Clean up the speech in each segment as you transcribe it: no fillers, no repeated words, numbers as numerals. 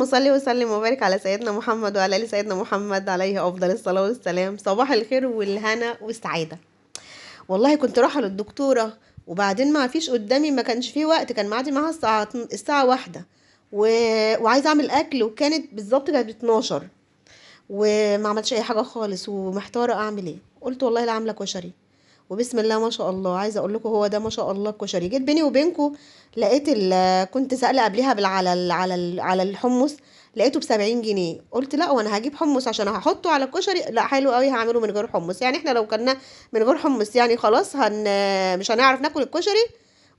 صلي وسلم وبارك على سيدنا محمد وعلى ال سيدنا محمد عليه افضل الصلاة والسلام. صباح الخير والهنا والسعادة. والله كنت رايحة للدكتوره وبعدين ما فيش قدامي، ما كانش فيه وقت، كان ميعادي معاها الساعة 1 وعايزه اعمل اكل، وكانت بالظبط كانت 12 وما عملتش اي حاجة خالص ومحتاره اعمل ايه. قلت والله لا عامله كشري، وبسم الله ما شاء الله. عايزه اقول لكم هو ده ما شاء الله الكشري. جيت بيني وبينكم لقيت كنت سائله قبليها على الحمص، لقيته ب70 جنيه. قلت لا وانا هجيب حمص عشان هحطه على الكشري؟ لا حلو قوي، هعمله من غير حمص. يعني احنا لو كنا من غير حمص يعني خلاص مش هنعرف ناكل الكشري.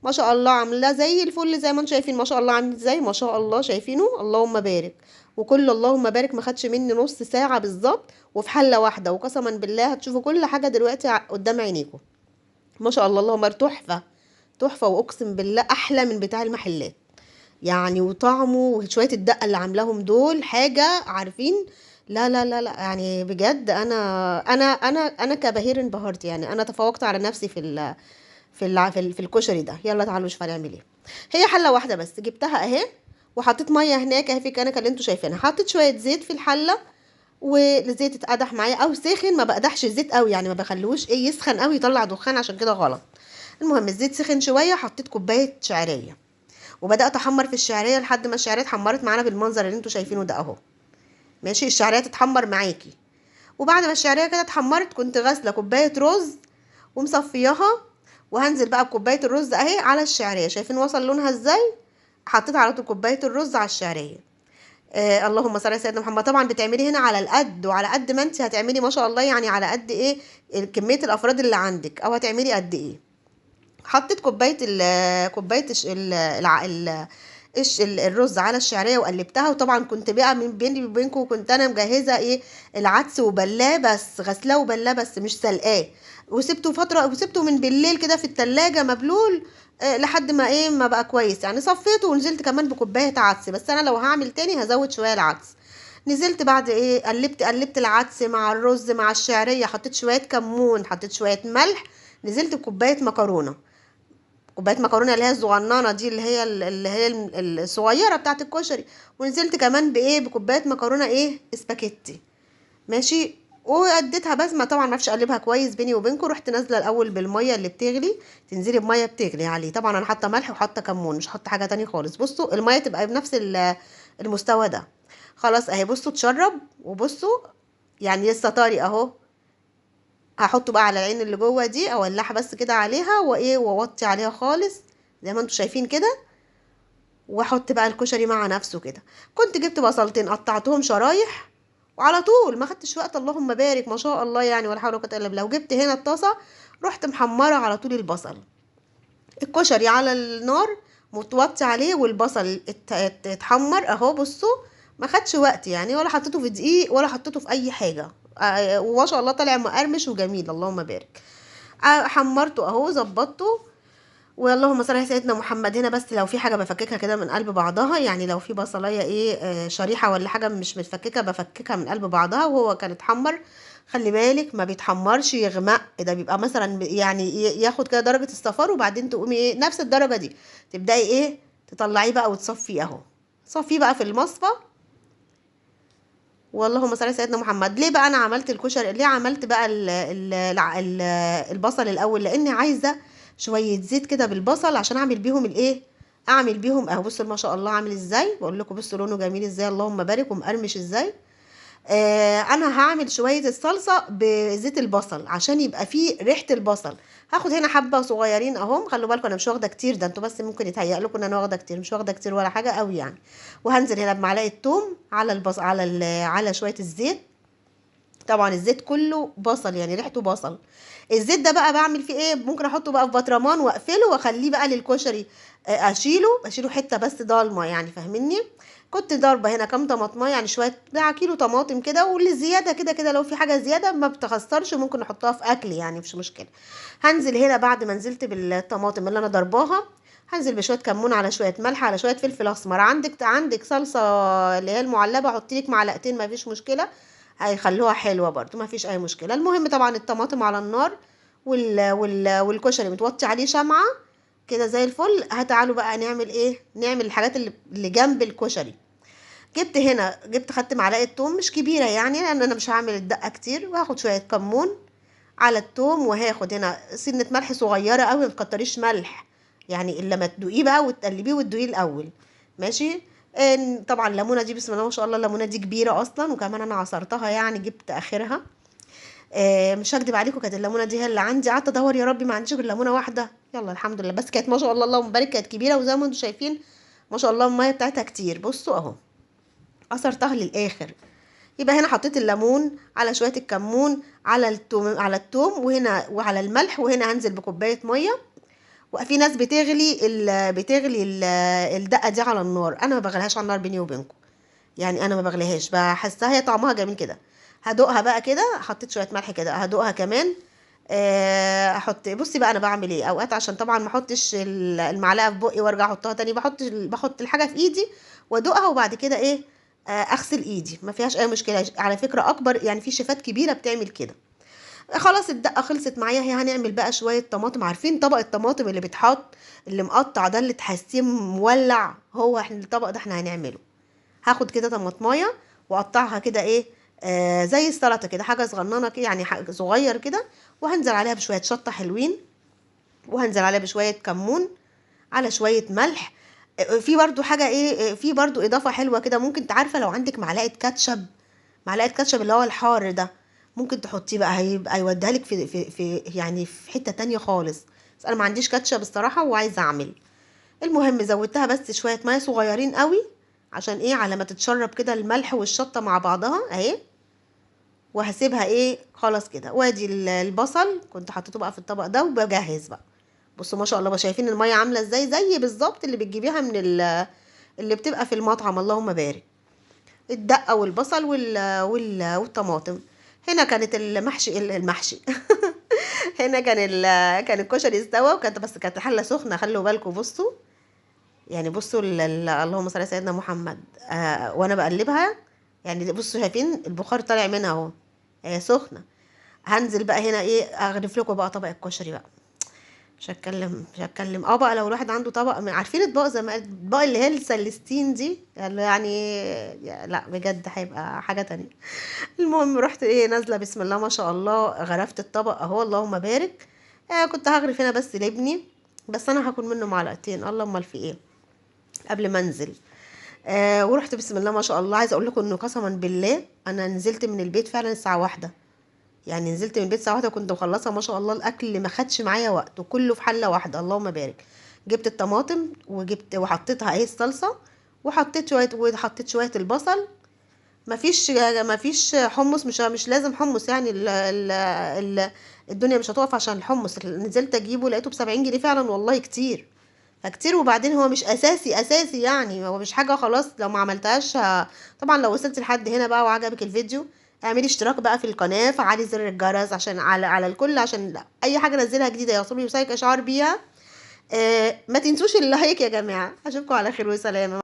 ما شاء الله عاملاه زي الفل، زي ما انتم شايفين ما شاء الله عامل ازاي، ما شاء الله شايفينه، اللهم بارك. وكل اللهم بارك ما خدش مني نص ساعة بالظبط، وفي حله واحدة، وقسما بالله هتشوفوا كل حاجة دلوقتي قدام عينيكم. ما شاء الله اللهم بارك، تحفة تحفة، واقسم بالله احلى من بتاع المحلات يعني، وطعمه وشوية الدقة اللي عاملاهم دول حاجة، عارفين؟ لا لا لا لا، يعني بجد انا كبهير انبهرت، يعني انا تفوقت على نفسي في الكشري ده. يلا تعالوا نشوف هنعمل ايه. هي حله واحدة بس جبتها اهي، وحطيت مية هناك اهي في الكنكه اللي انتوا شايفينها، حطيت شوية زيت في الحلة، والزيت اتقدح معايا او سخن، ما بقدحش الزيت قوي يعني، ما بخلوش ايه يسخن قوي يطلع دخان، عشان كده غلط. المهم الزيت سخن شوية، حطيت كوباية شعرية وبدات احمر في الشعرية لحد ما الشعرية اتحمرت معانا بالمنظر اللي انتوا شايفينه ده اهو. ماشي، الشعرية تتحمر معاكي. وبعد ما الشعرية كده اتحمرت، كنت غاسله كوباية رز ومصفياها، وهنزل بقى بكوبايه الرز اهي على الشعرية. شايفين وصل لونها ازاي؟ حطيت على طول كوباية الرز على الشعرية. اللهم صل على سيدنا محمد. طبعا بتعملي هنا على القد، وعلى قد ما انت هتعملي ما شاء الله، يعني على قد ايه كمية الافراد اللي عندك، او هتعملي قد ايه. حطيت كوباية ال كوباية الش ال الع ال الش ال الرز على الشعرية وقلبتها. وطبعا كنت بقى من بيني وبينكم كنت انا مجهزة ايه العدس وبلاه، بس غسلاه وبلاه بس مش سلقاه، وسبته فترة، وسبته من بالليل كده في التلاجة مبلول، لحد ما ايه ما بقى كويس يعني. صفيته ونزلت كمان بكوبايه عدس، بس انا لو هعمل تاني هزود شوية العدس. نزلت بعد ايه قلبت العدس مع الرز مع الشعرية، حطيت شوية كمون، حطيت شوية ملح، نزلت بكوبايه مكرونه، كوباية مكرونه اللي هي الصغننه دي، اللي هي الصغيرة بتاعه الكشري. ونزلت كمان بايه بكوبايه مكرونه ايه اسباجيتي. ماشي، واديتها بس ما طبعا ما عرفتش اقلبها كويس بيني وبينكم. رحت نازله الاول بالمية اللي بتغلي، تنزلي بميه بتغلي عليه. طبعا انا حاطه ملح وحاطه كمون، مش حاطه حاجة تانية خالص. بصوا المية تبقى بنفس المستوى ده. خلاص اهي بصوا اتشرب، وبصوا يعني لسه طري اهو. هحطه بقى على العين اللي جوه دي، اولعها بس كده عليها وايه، واوطي عليها خالص زي ما انتم شايفين كده، واحط بقى الكشري مع نفسه كده. كنت جبت بصلتين قطعتهم شرايح، وعلى طول ما خدتش وقت، اللهم بارك ما شاء الله يعني، ولا حول ولا قوة الا بالله. وجبت هنا الطاسه رحت محمرة على طول البصل، الكشري على النار متوطي عليه، والبصل اتحمر اهو. بصوا ما خدش وقت يعني، ولا حطيته في دقيق ولا حطيته في اي حاجة، وما شاء الله طالع مقرمش وجميل اللهم بارك. حمرته اهو، ظبطته، واللهم صل على سيدنا محمد. هنا بس لو في حاجة بفككها كده من قلب بعضها، يعني لو في بصلايه ايه، شريحة ولا حاجة مش متفككه بفككها من قلب بعضها. وهو كان اتحمر، خلي بالك ما بيتحمرش يغمق، ده بيبقى مثلا يعني ياخد كده درجه الصفار، وبعدين تقومي ايه نفس الدرجة دي تبداي ايه تطلعيه بقى وتصفية اهو. صفيه بقى في المصفى، واللهم صل على سيدنا محمد. ليه بقى انا عملت الكشري؟ ليه عملت بقى البصل الاول؟ لاني عايزه شوية زيت كده بالبصل عشان اعمل بيهم الايه، اعمل بيهم اهو. بصوا ما شاء الله عامل ازاي، بقول لكم بصوا لونه جميل ازاي، اللهم بارك، ومقرمش ازاي. انا هعمل شوية الصلصه بزيت البصل عشان يبقى فيه ريحه البصل. هاخد هنا حبه صغيرين اهم، خلوا بالكم انا مش واخده كتير، ده انتوا بس ممكن يتهيأ لكم ان انا واخده كتير، مش واخده كتير ولا حاجة قوي يعني. وهنزل هنا بمعلقه توم على البصل، على شوية الزيت. طبعا الزيت كله بصل يعني ريحته بصل. الزيت ده بقى بعمل فيه ايه؟ ممكن احطه بقى في بطرمان واقفله واخليه بقى للكشري، اشيله حتة بس ضلمة يعني، فاهميني؟ كنت ضاربه هنا كام طماطميه يعني، شوية بتاع كيلو طماطم كده، واللي زيادة كده كده لو في حاجة زيادة ما بتخسرش ممكن نحطها في اكل يعني، مش مشكلة. هنزل هنا بعد ما نزلت بالطماطم اللي انا ضرباها، هنزل بشوية كمون على شوية ملح على شوية فلفل اسمر. عندك صلصه اللي هي المعلبه، حطي لك معلقتين ما فيش مشكلة، هيخلوها حلوة برضو ما فيش اي مشكلة. المهم طبعا الطماطم على النار والكشري متوطي عليه شمعة كده زي الفل. هتعالوا بقى نعمل ايه؟ نعمل الحاجات اللي جنب الكشري. جبت هنا، جبت خدت معلقه توم مش كبيرة يعني، لان انا مش هعمل الدقة كتير، وهاخد شوية كمون على التوم، وهاخد هنا سنة ملح صغيرة قوي، ما تكتريش ملح يعني الا ما تدوقيه بقى وتقلبيه وتدوقيه الاول، ماشي. طبعا الليمونه دي بسم الله ما شاء الله، الليمونه دي كبيرة اصلا، وكمان انا عصرتها يعني جبت اخرها. مش هكدب عليكم، كانت الليمونه دي هي اللي عندي، قعدت ادور يا ربي ما عنديش غير ليمونه واحدة، يلا الحمد لله. بس كانت ما شاء الله اللهم بارك كانت كبيرة، وزي ما انتم شايفين ما شاء الله المية بتاعتها كتير. بصوا اهو عصرتها للاخر. يبقى هنا حطيت الليمون على شوية الكمون على التوم، على التوم وهنا وعلى الملح، وهنا هنزل بكوبايه مية. وفي ناس بتغلي الدقة دي على النار، انا ما بغليهاش على النار بيني وبينكم، يعني انا ما بغليهاش، بحسها هي طعمها جميل كده. هدوقها بقى كده، حطيت شوية ملح كده، هدوقها كمان. احط، بصي بقى انا بعمل ايه اوقات، عشان طبعا ما احطش المعلقة في بقي وارجع احطها تاني، بحط الحاجة في ايدي وادوقها، وبعد كده ايه، اغسل ايدي، ما فيهاش اي مشكلة. على فكرة اكبر يعني في شيفات كبيرة بتعمل كده. خلاص الدقة خلصت معايا. هي هنعمل بقى شوية طماطم، عارفين طبق الطماطم اللي بيتحط اللي مقطع ده اللي تحسيه مولع، هو احنا الطبق ده احنا هنعمله. هاخد كده طماطمايه واقطعها كده ايه، زي السلطة كده، حاجة صغننه كده يعني، حاجة صغير كده، وهنزل عليها بشوية شطه حلوين، وهنزل عليها بشوية كمون، على شوية ملح. في برضو حاجة ايه، في برضو اضافه حلوة كده، ممكن تعرفه لو عندك معلقه كاتشب، معلقه كاتشب اللي هو الحار ده، ممكن تحطيه بقى، هيبقى يوديها لك في في في يعني في حتة تانية خالص. بس انا ما عنديش كاتشب الصراحة وعايزه اعمل. المهم زودتها بس شوية مية صغيرين قوي، عشان ايه، على ما تتشرب كده الملح والشطه مع بعضها اهي. وهسيبها ايه خلاص كده. وادي البصل كنت حطيته بقى في الطبق ده، وبجهز بقى. بصوا ما شاء الله بقى، شايفين المية عامله ازاي، زي بالظبط اللي بتجيبيها من اللي بتبقى في المطعم، اللهم بارك. الدقة والبصل والطماطم. هنا كانت المحشي، المحشي هنا كان كان الكشري استوى، وكانت بس كانت الحلة سخنة، خلوا بالكم. بصوا يعني، بصوا اللهم صل على سيدنا محمد. وانا بقلبها يعني، بصوا شايفين البخار طالع منها اهو، هي سخنة. هنزل بقى هنا ايه، اغرف لكم بقى طبق الكشري بقى. مش هتكلم، مش هتكلم. بقى لو الواحد عنده طبق، عارفين اطباق زي ما اطباق اللي هي السلستين دي يعني، لا بجد هيبقى حاجة تانية. المهم رحت ايه نازله بسم الله ما شاء الله، غرفت الطبق اهو اللهم بارك. كنت هغرف هنا بس لابني، بس انا هاكل منه معلقتين، الله امال في ايه قبل ما انزل. ورحت بسم الله ما شاء الله. عايزه اقول لكم انه قسما بالله انا نزلت من البيت فعلا الساعة 1، يعني نزلت من البيت الساعة 1 وكنت مخلصة ما شاء الله. الاكل ما خدش معايا وقت، وكله في حله واحدة اللهم بارك. جبت الطماطم وجبت وحطيتها اهي الصلصه، وحطيت شوية، وحطيت شوية البصل. مفيش حمص، مش لازم حمص يعني، الدنيا مش هتقف عشان الحمص. نزلت اجيبه لقيته ب70 جنيه فعلا والله كتير، فكتير. وبعدين هو مش اساسي يعني، هو مش حاجة خلاص لو ما عملتهاش طبعا لو وصلت لحد هنا بقى وعجبك الفيديو، اعملي اشتراك بقى في القناة، فعلي زر الجرس عشان على الكل، عشان اي حاجة انزلها جديدة يوصلني يوصلك اشعار بيها. ما تنسوش اللايك يا جماعة. اشوفكم على خير وسلامه.